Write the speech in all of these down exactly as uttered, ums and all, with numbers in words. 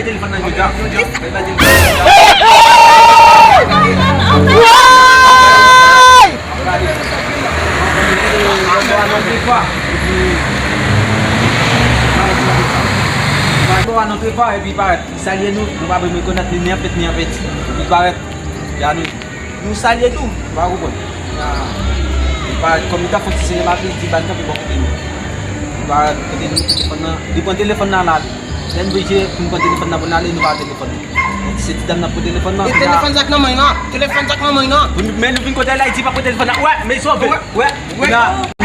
Telefòn nan jodi a. Epi parèt, li salye nou, nou pa menm rekonèt li ni anpèt, ni anpèt. Epi parèt, ya nou. Nou salye tou, ou pa konprann. Li pa, kòm li ta fè ti sere mache, li di ba n kanpe bò kote nou. Li pa kote nou, telefòn nan, li pran telefòn nan la. Lè n oblije pou n pran telefòn nan pou n ale, nou pa telefòn nan. Se ti dam nan pran telefòn nan. E telefòn sa k nan men nan, telefòn sa k nan men nan. Men nou vin kote la, li di pa pran telefòn nan. Wè, men sove. Wè, wè. Ou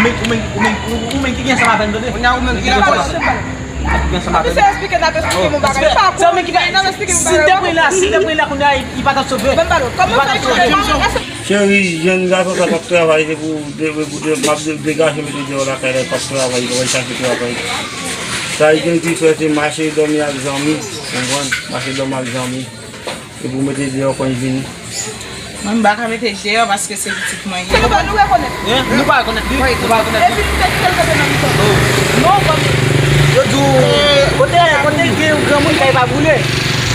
menm, ou menm, ou menm, ou menm ki gen ansanm avè n, tande? Ou menm ki la. Ou menm ki gen ansanm avè n. Misye eksplike, n ap eksplike m yon bagay. Li pa konprann, n ap eksplike m yon bagay. Si l te pran la, si l te pran la kounye a, li pa t ap sove. Li pa t ap sove. Cheri, jèn gason sa p ap travay, se pou de, pou de, m ap de, degaje mete deyò lakay la, p ap travay, l ap chache travay. Sa li gen di fè se mache dòmi ak zanmi, konprann? Mache dòmi ak zanmi. Epi w mete deyò kwen l vini. Mwen m pa ka mete deyò paske se pitit mwen ye. Se konsa nou rekonèt. Hein? Nou pa rekonèt li? Nou pa rekonèt li? Epi nou te kite l kanpe nan mitan. Non, kòm yo di w, kote, kote l gen yon granmoun kay pa boule.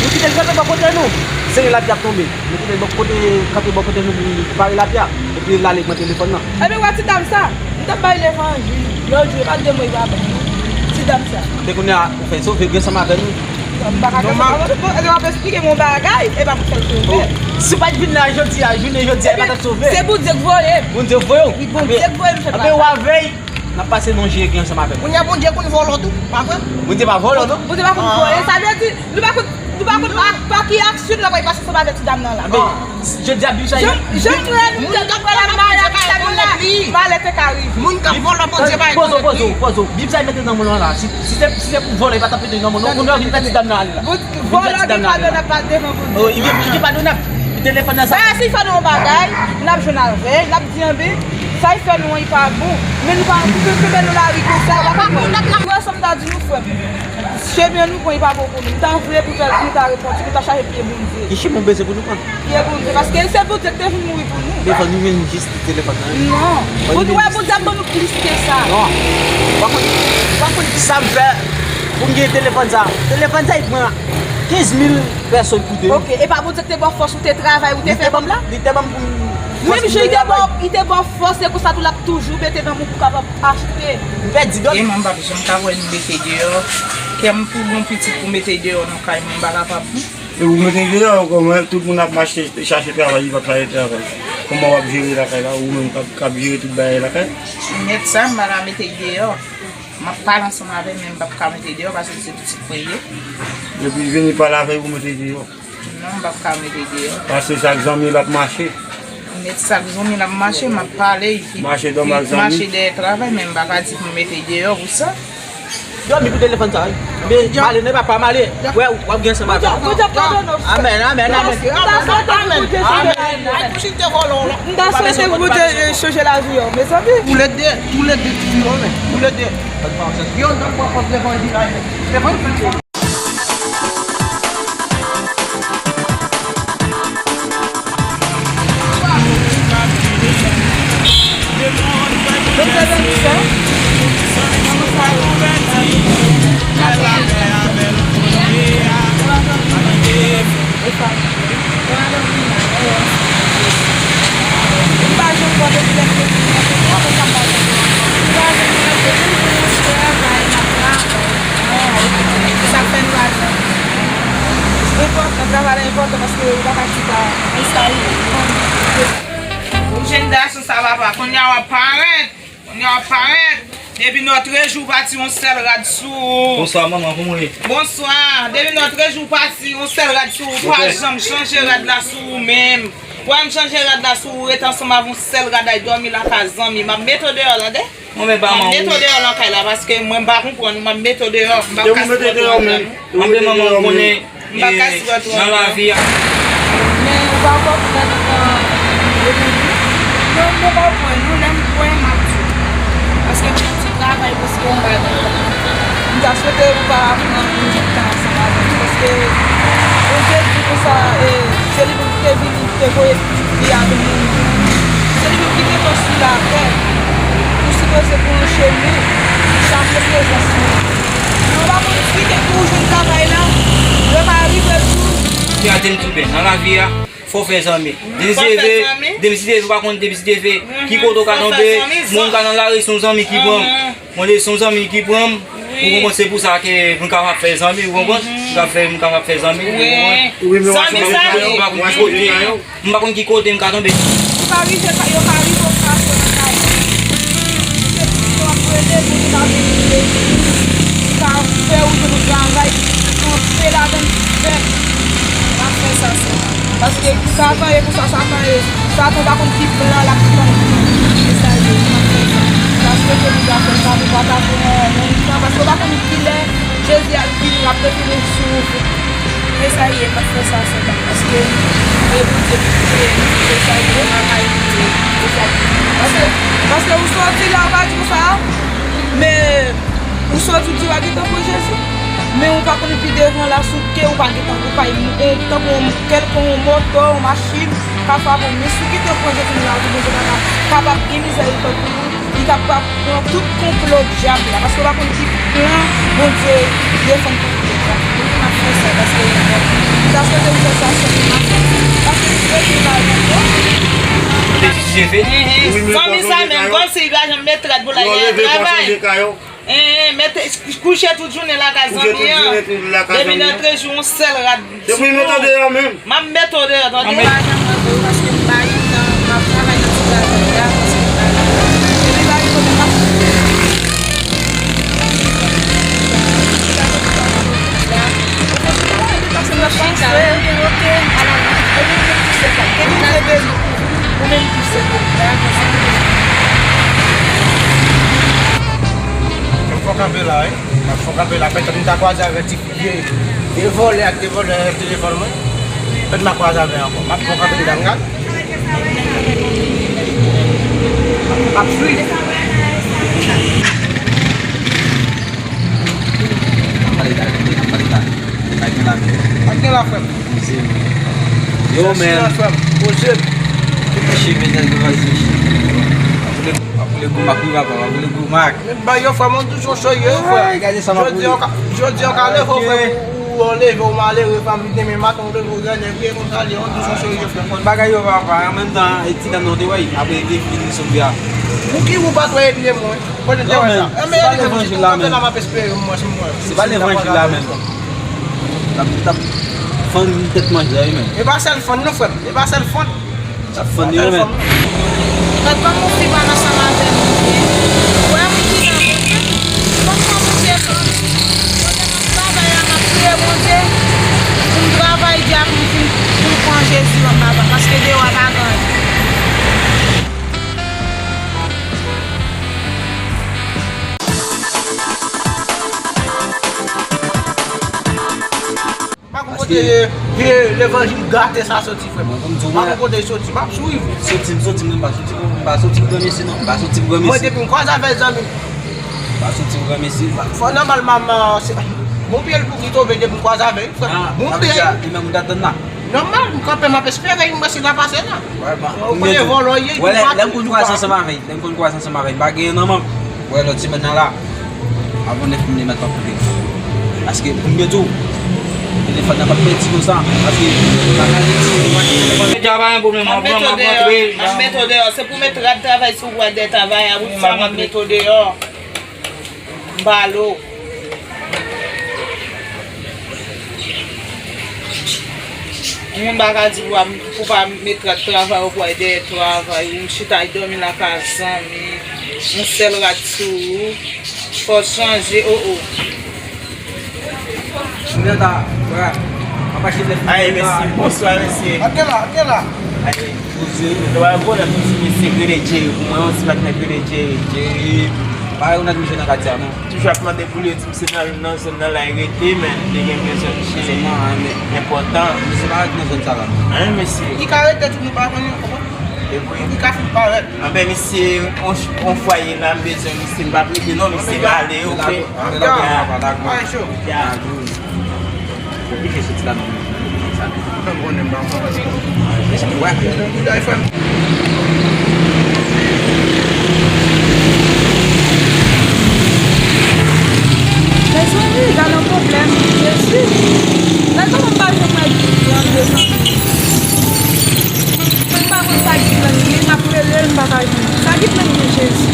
Nou kite l kanpe bò kote nou. Sere lapli ap tonbe. Nou kite l bò kote, kanpe bò kote nou pou pare lapli a. Epi l ale pran telefòn nan. Ebyen, wè ti dam sa, m t ap bay levanjil. Lòt jou, e pa de mo li pa ban mwen. Ti dam sa. Te kounye a, ou fè sove, gen ansanm avè nou. M pa ka fè sa. Bon, bon, bon, w ap eksplike m yon bagay, e pa pou fè l sove. Si w pa t vin la jodi a, jounen jodi a, e pa t ap sove. Se Bondye k voye m. Bondye k voye w? Wi, Bondye k voye m, chèf la. Anben, w avè l. N ap pase nan je gen ansanm avè l. Kounye a Bondye konn vòlò tou, pa vre? Bondye pa vòlò, non. Bondye pa konn vòlè, sa vle di, nou pa konn, nou pa konn pa, pa ki aksyon nou ta pral pase ansanm avè ti dam nan la. Anben, jodi a, Bib sa, jan, jan frè nou te, jan frè n ap mache ak ti dam nan la, malè te ka rive. Moun k ap vòlò Bondye pa rekonèt li. Poze w, poze w, poze w. Bib sa mete nan men w la. Si, si se, si se pou vòlè, li pa t ap mete nan men w, non. Kounye a w vin fè ti dam nan ale la. Vòlò gen padonab devan Bondye. Oh, li gen, li gen padonab. Telefòn nan sa. Bagay, si l fè nou yon bagay, n ap jwenn avè l, n ap di, anben, sa l fè nou an, li pa bon. Men nou pa, nou kenbe nou lari konsa, w pa konprann. Frè, sa m ta di nou, frè m. Chemen nou pran, li pa bon pou nou. Nou ta vle pou nou ta repanti, nou ta chache pye Bondye. Ki chemen w bezwen pou nou pran? Pye Bondye, paske se Bondye ki te vin mouri pou nou. Telefòn nou menm jis telefòn nan. Non. Bondye, wè, Bondye ap ban nou plis ke sa. Non. Ou pa konn, ou pa konn ki sa m fè pou m gen telefòn sa. Telefòn sa, li pran kenz mil pèsòn koute. Ok, e pa Bondye ki te ba w fòs, ou te travay, ou te fè kòb la? Li te ban m pou m. Menm jan li te ba w, li te ba w fòs, se konsa tou l ap toujou mete nan men w pou w kapab achte. M pèdi dòt. E mwen, m p ap janm ka wè nou mete deyò. Kè m pou bon pitit pou mete deyò nan kay mwen, m pa kapab non. E ou mete deyò, kòman tout moun ap mache chache travay, li p ap chache travay. Kòman w ap jere lakay la, ou menm k ap, k ap jere tout bagay lakay? Nèt sa, m pa ka mete l deyò. M ap pale ansanm avè l, men m p ap ka mete l deyò, paske se pitit mwen ye. Depi l vini pale avè l, ou mete l deyò. Non, m p ap ka mete l deyò. Paske sa k zanmi l ap mache. Nèt sa k zanmi l ap mache, m ap pale, li, mache dòmi ak zanmi. Mache dèyè travay, men m pa ka di pou m mete l deyò pou sa. Dòmi pou telefòn sa, wi. Men, m ale, non, papa, m ale. Wè, w ap gen ansanm avè l. Bondye ap padone w, frè. Amèn, amèn, amèn. M ta swete pou Bondye sove. Amèn. Ay, pou si te vòlò w la. M ta swete pou Bondye, eh, chanje lavi w, mezanmi. Toulède, toulède, toulède. Yo, n ap pran kòb levanjil la. Levanjil. Sa fè nou lajan. Enpòtan, travay la enpòtan paske ou pa ka chita nan sa ou. Jèn gason sa papa, kounye a w ap parèt, kounye a w ap parèt. Depi nòtrejou w pati yon sèl rad sou ou. Bonswa manman, kòman w ye? Bonswa. Depi nòtrejou w pati yon sèl rad sou ou, ou pa janm chanje rad la sou ou menm. Wè m chanje rad la sou ou, rete ansanm avè yon sèl rad, al dòmi lakay zanmi. M ap mete w deyò, tande? Mwen menm pa manman. M ap mete w deyò nan kay la, paske mwen m pa konprann ou, m ap mete w deyò. M p ap ka sipòte w ankò non. Anben manman, ou konnen, nan lavi a. Men ou pa konprann, euh, non, mwen pa konprann ou, lè m kwè m ap di w. Paske mwen di travay, paske yon bagay. M ta swete ou pa pran yon ti tan ansanm avè m, paske Bondye di konsa, e, se li menm ki te vini, ki te voye li avè nou. Se li menm ki mete w sou latè pou sipoze pran yon chemen, chache prezans li. Yo pa konn si ke pou w jwenn travay la, yo pa rive tou. Gade m tou byen, nan lavi a, fò w fè zanmi. Depi si Dye vle, depi si Dye vle, ou pa konn depi si Dye vle, ki kote w ka tonbe, moun ka nan lari, se yon zanmi ki pran m. Mwen, se yon zanmi ki pran m, ou konprann, se pou sa ke m kapab fè zanmi, ou konprann? M ka fè, m kapab fè zanmi, ou konprann? Wi, men w ap fè zanmi, w ap fè zanmi. M pa konn ki kote m ka tonbe. Ou ka rive, yo ka rive, ou ka fè nan kay. Se pou yo ap rele, pou yo ka vin rele. Ou ka fè ou jwenn yon travay, kanpe ladan l fè. N ap fè sa sèlman. Paske Satan e konsa, Satan e, Satan pa konn ki plan l ap tann. E sa l ye, n ap fè sa. N ap swete nou ka fè sa, nou pa ta pou yon, yon tan, paske w pa konn kilè Jezi ap vini, l ap retounen sou ou. E sa l ye, n ap fè sa sèlman, paske e Bondye ki kreye nou, e sa l ye, pa ka imite, e sa l ye. Paske, paske ou soti la, ou pa di konsa, men ou soti, ou di w a gentan pran Jezi. Men ou pa konn pi devan la sou ke ou pa gentan, ou pa, ou tankou yon, kèlke yon moto, yon machin, ka frape w. Men si w gentan pran Jezi nan lavi, Bondye pa ka, kapab gen mizèrikòd pou ou, li kapab pran tout konplo dyab la, paske w pa konn ki plan Bondye defann pou ou. Donk, n ap fè sa, paske m ta swete ou fè sa sèlman, paske m swete w pa janm bon. Zanmi sa menm, kòmsi li pa janm met rad pou l al travay. Hein, mete, kouche tout jounen lakay zanmi an. Depi l antre jou yon sèl rad sou ou. M ap mete w deyò, tande. M pa janm mande w paske m pa gen tan, m ap travay nan ti gazon la, paske m pa gen tan. Epi pa gen kote m ap chita. Ou menm tou se pou ou. M ap fè kanpe la, wi. M ap fè kanpe la. Pètèt m ta kwaze avèk ti vye, vye vòlè ak vye vòlè telefòn mwen. Pètèt m ap kwaze avè ankò. M ap fè kanpe la, m gad. M ap swiv. N ap pale la, n ap pale la. Pa gen la, frè m. Poze, men. Yo, men. Silans, frè m. Poze. Chemen nan gwo valiz, mesye. Pa boule, pa boule gwo mak, wi, papa, pa boule gwo mak. Men ba yo, frè m, on di yon serye, frè. Ay, gade sa, m ap boule. Jodi a, w ka leve, frè m, ou, ou leve, ou malere, frè m, demen maten, ou leve, ou grènnen, wi, e konsa li, on di yon serye, frè m. Bagay yo, papa, an menm tan, e ti dam nan te wè, apre, li te vin, li sot la. Pou ki ou pa t wè epi de mwen? Kote te wè sa? Se pa levanjil la menm. Se pa levanjil la menm. L ap, l ap fann tèt manzè wi menm. E pa sèl fann non, frè m. E pa sèl fann. L ap fann li wi menm. Gad kòman yon fi pral ansanm avè m byen. Ou wè moun ki nan Bondye. Fòk fè Bondye fanm. Kote m ap travay la, m ap priye Bondye pou m travay di a pou m fin, pou m pran Jezi ban m papa. Paske deyò a pa gen anyen. Pa konn kote vye levanjil gate sa soti, frè m. Pa konn kote l soti, m ap swiv. Soti, m soti, m pa soti, m pa soti pou granmesi non, m pa soti pou granmesi. Mwen depi m kwaze avèk zanmi m. M pa soti pou granmesi. Fò nòmalman, se, bon pye l pou ki tonbe depi m kwaze avè l, frè m. Bon pye l. Li menm ou t atann la. Nòmal, m kanpe, m ap espere yon mèsi la pase la. Ou konnen vòlò ye, lè m konn kwaze ansanm avè l, lè m konn kwaze ansanm avè l, m pa genyen nan men m. Wè lòt semèn nan la, avan nèf minit m ap koupe. Paske pou m gen tou, telefòn nan p ap pèdi konsa, paske bagay li di, m ap pèdi telefòn. Deja pa gen pwoblèm, m ap rantre. M ap mete w deyò, se pou met rad travay sou rad de travay a, wi, sa m ap mete w deyò. M pa lo. Moun pa ka di pou pa, pou pa met rad travay ou pou al dèyè travay, ou chita al dòmi lakay zanmi, yon sèl rad sou ou, fò w chanje, o o. Ay, mesye, bonswa, mesye. Ap gen la, ap gen la. Ay, poze. Yo pa gen pwoblèm, mesye, mesye, rele Jerry pou mwen, yon ti patnè k rele Jerry. Jerry, pa yon nèg m jwenn nan katye a, non. Toujou ap mande pou li, yo di m se nan, nan zòn nan la li rete, men li te gen bezwen misye enpòtan. Misye pa rete nan zòn sa la. An, mesye. Li ka rete tou, nou pa konnen, ou konprann? Li ka fin parèt. Anben, misye, on, on fwaye la, m bezwen misye, m p ap rete non, misye, m ale, oke? Anben, dakò, dakò. Konplike soti la menm. Sa. Mwen konnen m pa konn. Wè. Li bay frè m. Mezanmi, Sa ki plen gen Jezi.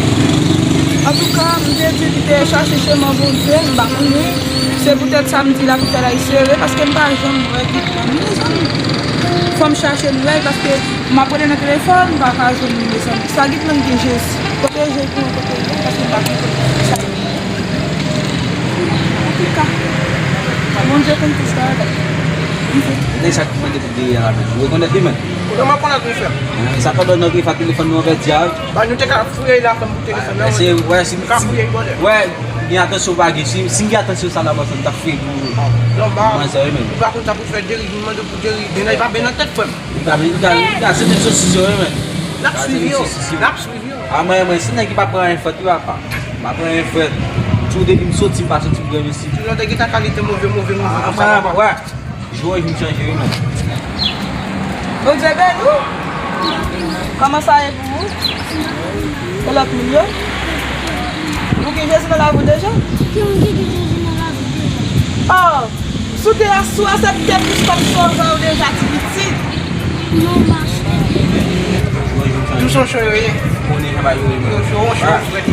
Antouka, m te di li te chache chemen Bondye, m pa konnen. Se poutèt sa m di l ap fè l sere, paske m pa janm wè Gitman, mezanmi. Fò m chache l wè, paske m ap rele nan telefòn, m pa ka jwenn li, mezanmi. Sa ki plen gen Jezi. Kote Jezi, kote Jezi, paske m pa konnen sa. Antouka, Bondye konn tout sa. Nèg sa ki mande pou dèyè a la menm. Ou rekonèt li menm? Kòman w konèt li frè m? Sa pandan nou rive ak telefòn nou anvè di a wi. Ba nou te ka fouye la fanm pou telefòn nan. Se wè si nou ka fouye bòdè. Wè, gen atansyon pa gen. Si, si m gen atansyon sa la manzè m t ap fouye pou manzè wi menm. Ou pa konn sa pou fè deri, nou mande pou deri. Gen nan pa ben nan tèt frè m. Li pa ben, li pa, li pa se nèg sosis yo wi menm. N ap swiv yo. N ap swiv yo. A mwen, mwen se nèg ki pa pran anyen frèt wi papa. M pa pran anyen frèt. Tou depi m soti m pa soti m grenn isi. Tou lòt nèg ki ta kalite move, move, move konsa. Wè. Jou an jou m chanje wi menm. Bondye beni w. Kòman sa ye pou ou? E lòt moun yo? Ou gen Jezi nan lavi w deja? Ki moun ki gen Jezi nan lavi w deja? Oh, si w te a, si w aksepte Kris kòm sovè w deja ti pitit. Non, m pa aksepte. Tou se yon cho yo ye. Konnen jan bagay yo ye menm. Yo cho, yo cho frèt.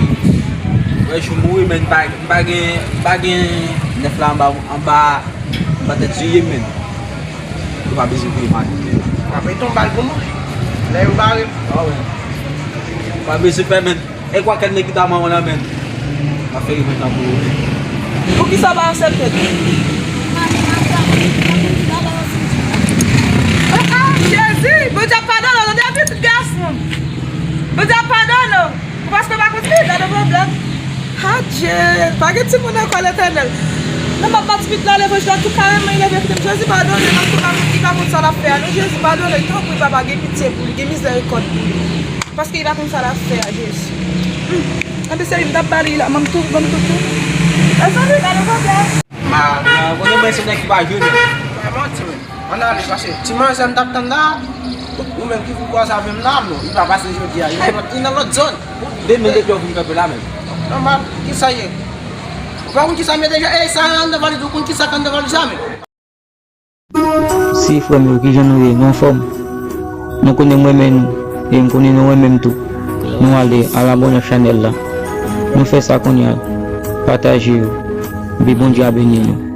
Wè jou mouri men m pa, m pa gen, m pa gen nèf la anba, anba. Patèt sou ye menm. Ou pa bezwen peye mari. W ap mete yon bal pou mwen. Lè yo bare. Ah, wi. Ou pa bezwen pè menm. E kwa kèl nèg ki ta manman la menm. M ap fè revanj la pou ou. Poukisa w pa aksepte l? Ah, ah, Jezi, Bondye ap padone w, tande pitit gason. Bondye ap padone w. Ou paske pa konn li, gade pwoblèm. Adje, pa gen timoun ankò Letènèl. Non, m ap ba ti pitit la levanjil la tou kareman, li leve kite m. Jezi padone l, paske li pa konn, li pa konn sa l ap fè a. Non, Jezi padone l, tanpri papa, gen pitye pou li, gen mizèrikòd pou li. Paske li pa konn sa l ap fè a, Jezi. Hmm. Anpi se li m t ap ba li la, ban m tou, ban m tou tou. Mezanmi, gade pwoblèm. Ma, konnen mwen se nèg ki pa jwe menm. Pa manti menm. Ann ale, pase. Ti manzè m t ap tann la, ou menm ki vin kwaze avè m la, non, li pa pase jodi a. Li nan lòt, li nan lòt zòn. Demen depi w vin kanpe la menm. Nòmal, kisa ye? Ou pa konn kisa m ye deja? Ey, sa anndan valiz, ou konn kisa k anndan valiz la menm? Si frè m yo, kijan nou ye? Nou anfòm? Nou konnen m renmen nou, e m konnen nou renmen m tou. Nou ale, al abòne ak chanèl la. Nou fè sa kounye a. Pataje yo. Epi Bondye a beni nou.